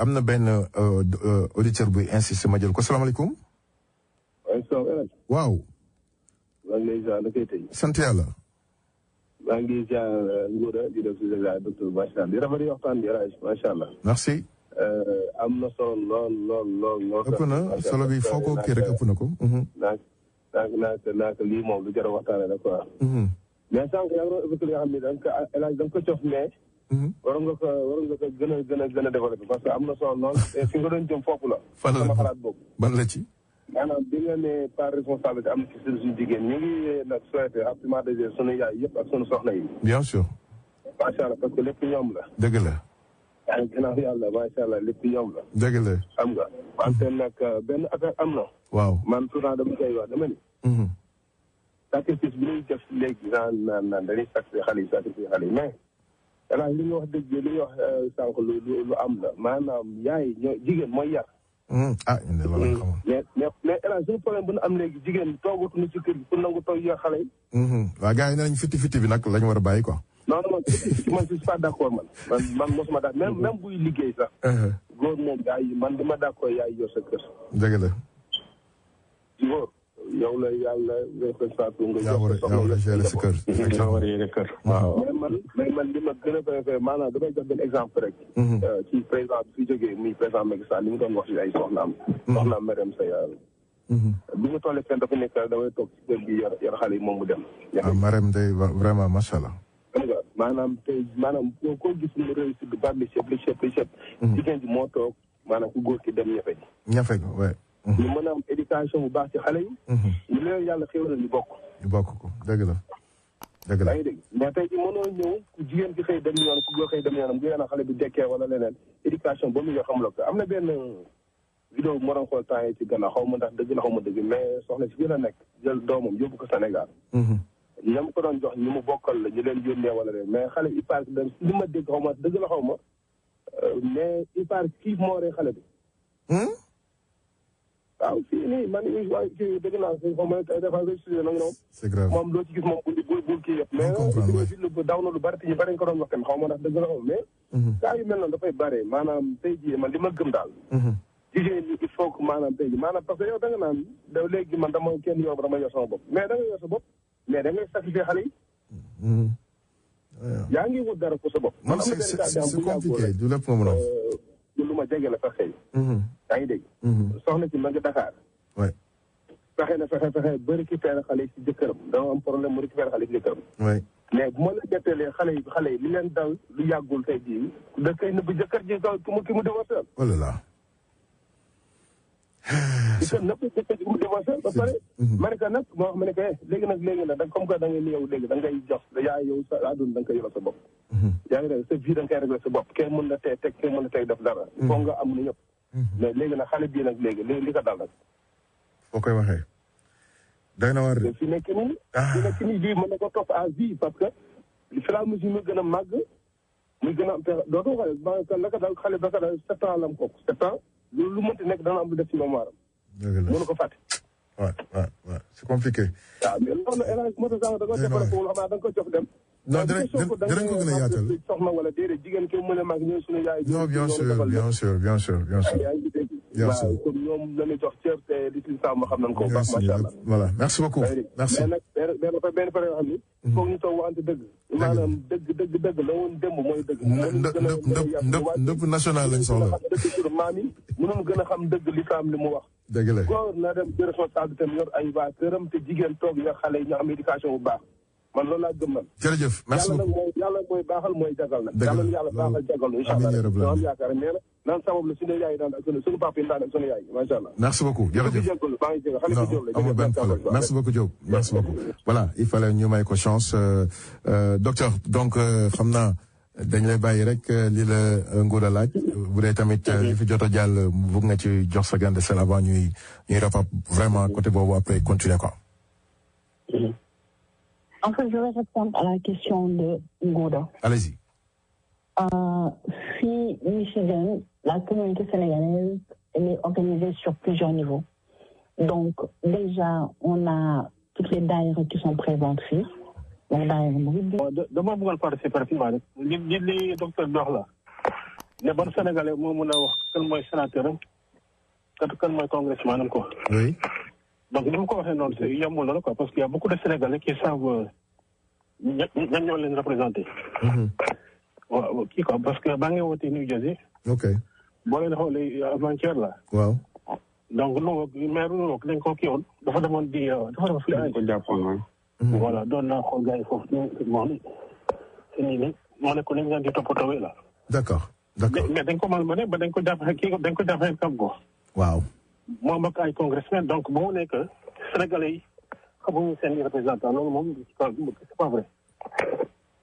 am na benn auditeur buy insisté ma jël ko salaamaaleykum. waaw. maa ngi lay ziar kay tey. sant yàlla. maa ngi ziar Ngouda di def si docteur macha allah di rafetlu waxtaan bi macha allah. merci. am na solo lool. ëpp na solo bi foo ko kii rek ëpp na ko. naaka lii moom lu jar a waxtaanee la quoi. mais sànq yaa ngi doon évoqué yoo xam ne da nga ko cof mais. waroon nga ko gën a développé parce que am na solo lool te fi nga doon jëm foofu la. fan la sama xalaat boobu. ban la ci. maanaam bi nga ne par responsabilité am na ci suñu jigéen ñu ngi nag souhaité absolument de sunu yaay yëpp ak sunu soxna yi. bien sûr. macha allah parce que lépp ñoom la. dëgg la. yaa ngi gannaaw yàlla macha allah lépp ñoom la. dëgg la. xam nga wante nag benn affaire am na. waaw man souvent dama koy wax dama ni. sacrifice bi ñuy def léegi naan dañuy sacrifice xale yi mais. xanaa li nga wax dëgg li nga wax sànq lu am la maanaam yaay jigéen mooy yar. mais El Hadj suñu problème bu ñu am léegi jigéen toogatuñu ci kër gi pour nangu toog yor xale yi. waaw gars yi nee nañ fiti bi nag lañ war a bàyyi quoi. non man je suis pas d'accord man mosuma daal même buy liggéey sax. góor moom yaay man dama d'accord yaay yor sa kër. dëgg la. góor yow la yàlla responsable nga. yaa war a gérer sa kër. yaa war a gérer kër. waaw mais man li ma gën a préféré maanaam damay jox benn exemple rek. ci président bi fi jógee muy président Macky Sall li mu doon wax ci ay soxnaam. soxnaam Marème Faye bi nga tollee fenn dafa nekk damay toog ci kër gi yor xale yi moom mu dem. Marème day vraiment macha allah. xam nga maanaam tey maanaam koo gis mu réussir du baax li chef. jigéen ji moo toog maanaam ku góor ki dem ñafe ji. ñafe ko waay. ñu mën a am éducation bu baax ci xale yi. ñu leen yàlla xéw na ñu bokk. ñu bokk ko dëgg la. dëgg la yaa ngi dégg mais tey ji mënoo ñëw ku jigéen ki xëy dem yoon ku góor xëy dem yoonam bu yéen a xale bi dekkee wala leneen éducation ba mu yor xamuloo ko am na benn vidéo bu ma doon xool temps yi ci gannaaw xaw ma ndax dëgg la xaw ma dëgg mais soxna si gën a nekk jël doomam yóbbu ko Sénégal. ñam ko doon jox ñu mu bokkal la ñu leen yónnee wala leen mais xale il paraît que li ma dégg xaw ma dëgg la xaw ma mais il paraît kii moo rey xale bi. waaw fii nii man waaye kii dëgg naa xaw ma dafa réussir nag moom. c'est grave moom loo ci gis moom bul kii yëpp. mais daw na lu bari te ñu bari nga ko doon wax tamit xaw ma ndax dëgg la xaw mais. kaa yu mel noonu dafay bare maanaam tey jii man li ma gëm daal. jigéen ñi il faut que maanaam tey jii maanaam parce que yow da nga naan da léegi man dama kenn yor dama yor sama bopp mais da nga yor sa bopp mais da ngay sacrifier xale yi. yaa ngi wut dara pour sa bopp. man c'est compliqué du lépp nga mën a wax. lu ma jege la sax xëy. yaa ngi dégg. soxna ci ma nga Dakar. oui. fexe ba récupérer xale yi si jëkkëram dama am problème mu récupérer xale yi si jëkkëram. oui. mais bu ma la bettelee xale yi li leen dal lu yàggul tey jii da koy nëbb jëkkër ji ki mu divorcé. oh là là. nëpp jëkkër ji mu divorcé ba pare. ma ne ko nag moo wax ma ne ko léegi nag comme que da ngay yow léegi da ngay jox yaa yow sa àdduna da nga koy yor sa bopp. yaa ngi dégg sa vie da nga koy réglé sa bopp kenn mën na tey teg kenn mën na tey def dara. il faut nga am lu ñëpp. mais léegi nag xale bii nag léegi li ko dal nag. foo koy waxee. day na war de. fi nekk nii bii mën na ko topp à vie parce que fi la musique muy gën a màgg muy gën a am pexe dootu xale la ko dal xale ba ko dal 7 ans la am kooku 7 ans lu mënti nekk dana am lu def ci mémoire am. dëgg la mënu ko fàtte. waaw c'est compliqué. waaw mais loolu élage moto sànq da nga développé wul xam naa da nga ko jox dem. non dinañ ko gën a yaatal. soxna wala déedéet jigéen ki mën a mag ñooy suñu yaay. non bien sûr. waaw comme ñoom la ñuy jox cër te di si sàmm xam nañ ko bu baax macha allah. voilà merci beaucoup. merci mais nag benn pare yoo xam ni. foog ñu toog waxante dëgg. maanaam dëgg la woon démb mooy dëgg. ndëpp national lañ soxla. maam yi mënoon gën a xam dëgg lislaam li mu wax. dëgg la góor na dem ci responsabilité am yor ay waa këram te jigéen toog yor xale yi ñu am éducation bu baax man loolu laa gëm man. jërëjëf merci beaucoup yàlla mooy baaxal mooy jagal nag. dëgg la yàlla baaxal jagal incha allah ñoo am yaakaar mais nag naan sabab la suñu yaay daan ak suñu papa yi daan ak suñu yaay macha allah. merci beaucoup jërëjëf non amul benn problème merci beaucoup Diop merci beaucoup. voilà il fallait ñu may ko chance docteur donc xam naa dañ lay bàyyi rek li la Ngouda laaj bu dee tamit li fi jot a jàll bëgg nga ci jox sa gànde sel avant ñuy rapa vraiment côté boobu après continuer quoi. En fait, je vais répondre à la question de Ngouda. Allez-y. Si Michigan, la communauté sénégalaise, elle est organisée sur plusieurs niveaux. Donc, déjà, on a toutes les daïras qui sont présentes ici. Donc, daïra Mouride. Dama bëggoon participer rapidement rek li docteur bi wax la ne ban Sénégalais moo mën a wax kan mooy sénateur am kan mooy congressman am quoi. oui. donc ni mu ko waxee noonu c'est yombul noonu quoi parce qu'il y a beaucoup de Sénégalais qui savent ñan ñoo leen représenté. waaw kii quoi parce que baa ngi wootee New Jersey. ok. boo leen xoolee avant-hier la. waaw. donc maire dañ ko kii woon dafa demoon di dafa demoon fii ko jàppoon. voilà doon naa xool gars yi foofu moom moo ne ko ni ñu leen di toppatoo la. d'accord. mais dañ ko malmené ba dañ ko jàppee kii dañ ko jàppee kam ko. waaw. moom ak ay congressmen donc bu mu nekk Sénégalais yi xamuñu seen représentant loolu moom c'est pas vrai.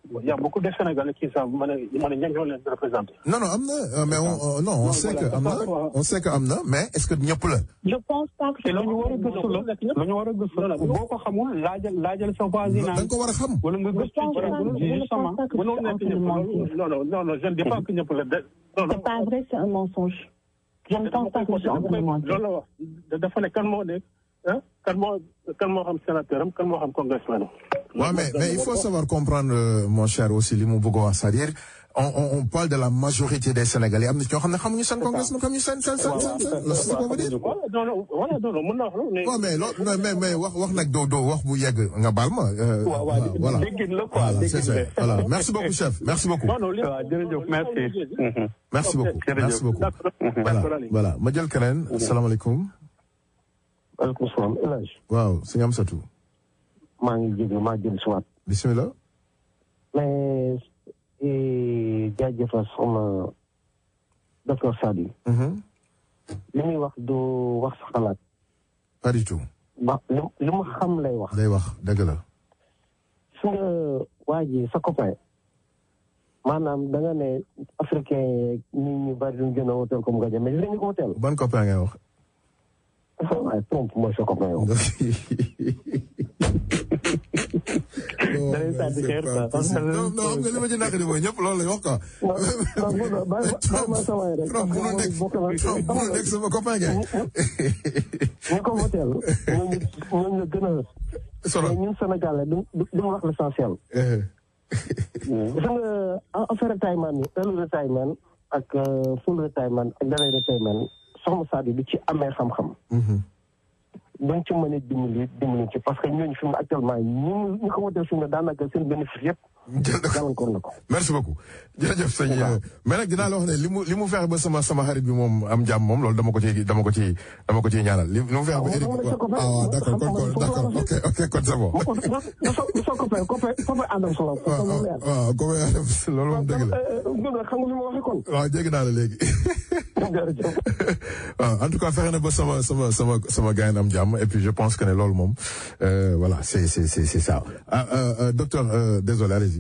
Il y a beaucoup de Sénégalais qui savent ñan ñoo leen représenté. non am na mais on sait que am na on sait que am na mais est-ce que ñëpp la. Je pense pas que lu ñu war a gëstu la lu ñu war a gëstu la boo ko xamul laajal sa voisinage. da nga ko war a xam. wala nga gëstu justement mënul nekk ñëpp non je ne dis pas que ñëpp la de. c'est pas vrai, c'est un mensonge. Je ne pense pas que c'est un mensonge. loolu la wax dafa ne kan moo nekk kan moo xam sénateur am kan moo xam congressman am. waaw mais il faut savoir comprendre mon cher aussi li mu bëgg a wax c'est-à-dire on parle de la majorité des Sénégalais am na ñoo xam ne xamuñu seen congressman xamuñu seen c'est ce qu'on veut dire. voilà non mën naa wax loolu. waaw mais loolu mais wax nag doo wax bu yegg nga baal ma. voilà déggin la quoi c'est ça voilà merci beaucoup chef merci beaucoup. jërëjëf merci. merci beaucoup. voilà ma jël keneen asalaamaaleykum. waaleykum salaam El Hadj. waaw sëñ Amsatou. maa ngi jégalu maa jël si waat. bisimilah. mais jaajëfal sama docteur Sadi. li muy wax du wax sa xalaat. pas du tout. ba li ma xam lay wax. day wax dëgg la. su nga waa ji sa copain maanaam da nga ne africain nit ñu bari duñ gën a woteel comme Gadia mais dinañu ko woteel. ban copain ngay wax. waaye Trump mooy sa copain yow. non xam nga li ma ci naqari mooy ñëpp loolu lay wax quoi. Trump mënul nekk sama copain ngay. ñu ko woteel ñooñu la gën a solo ñun Sénégalais duñ wax l'essentiel. gis nga affaire retirement yi early retirement ak full retirement ak delay retirement soxna Sadio du ci amee xam-xam. dañ ci mën a dimbali ci parce que ñooñu fi mu actuellement ñu ko woteel fi mu ne daanaka seen bénéfice yëpp. gàllankoor na ko. merci beaucoup jërëjëf sëñ mais nag dinaa la wax ne li mu fexe ba sama xarit bi moom am jàmm moom loolu dama ko ciy ñaanal li mu fexe ba Eric waaw d'accord ok kon c'est bon. soo copain Adam Solo. waaw copain Adam loolu moom dëgg la. xam nga li ma waxee kon. waaw jéggi naa la léegi. waaw en tout cas fexe na ba sama gars yi am jàmm et puis je pense que ne loolu moom voilà c'est ça docteur désolé allez-y.